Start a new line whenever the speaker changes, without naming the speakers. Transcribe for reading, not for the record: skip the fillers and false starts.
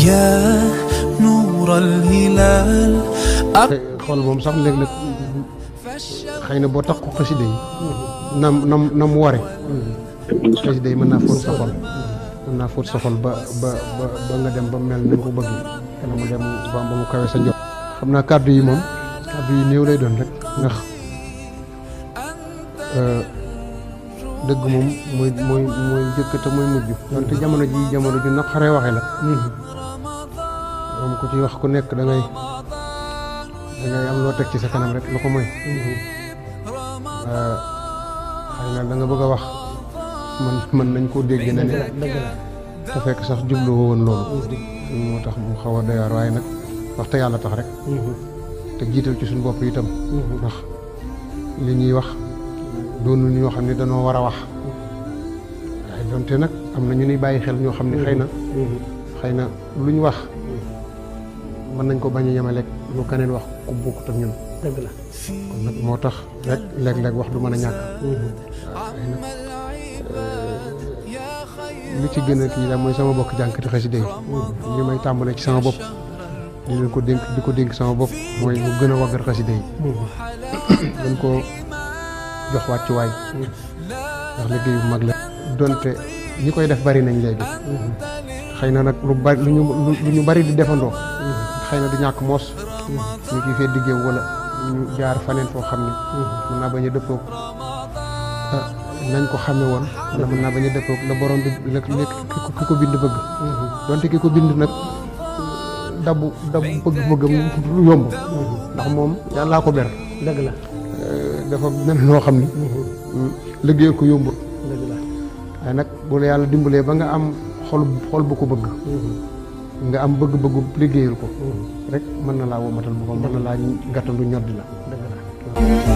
يا نور الهلال
xool moom sax léeg-léeg xëy na boo tax ko xasida yi nam ware xasida yi mën naa fóot sa xol ba nga dem ba mel ni nga ko bëgg wala mu dem ba mu kawe sa njot xam naa kàddu yi moom kàddu yi néew lay doon rek ndax dëgg moom mooy jëkk te mooy mujj donte jamono ju naqaree waxe la moom ku ci wax ku nekk da ngay am loo teg ci sa kanam rek lu ko mooy xëy na da nga bëgg a wax man nañ koo dégg na ne te fekk sax jublu woon loolu moo tax mu xaw a doy waar waaye nag wax te yàlla tax rek te jiital ci suñu bopp itam ndax li ñuy wax doonu ñoo xam ne dañoo war a wax waaye donte nag am na ñu ni bàyyi xel ñoo xam ne xëy na lu ñu wax mën nañ ko bañ a yemaleeg lu keneen wax ku bokkut ak ñun dëgg la kon nag moo tax rek léeg-léeg wax du mën a ñàkk waaye nag li ci gën a kii la mooy sama bokk jànkati xasida yi li may tàmbalee ci sama bopp di leen ko dénk sama bopp mooy mu gën a waggar xasida yi dañ ko jox wàccuwaay ndax liggéey bu mag la donte ñi koy def bari nañ léegi xëy na nag lu ñu bari di defandoo xëy na du ñàkk moos ñu ciy fee diggéew wala ñu jaar faneen foo xam ne mën naa bañ a dëppoog nañ ko xame woon wala mën naa bañ a dëppoog la borom bi ki ko bind bëgg donte ki ko bind nag dabu bëgg-bëggam lu yomb ndax moom yàllaa ko ber dëgg la dafa mel noo xam ni liggéey ko yombul dëgg la waaye nag bu la yàlla dimbalee ba nga am xol bu ko bëgg nga am bëgg-bëggu liggéeyal ko rek mën na laa womatal boppam mën na laa gàttandu ñoddi la dëgg la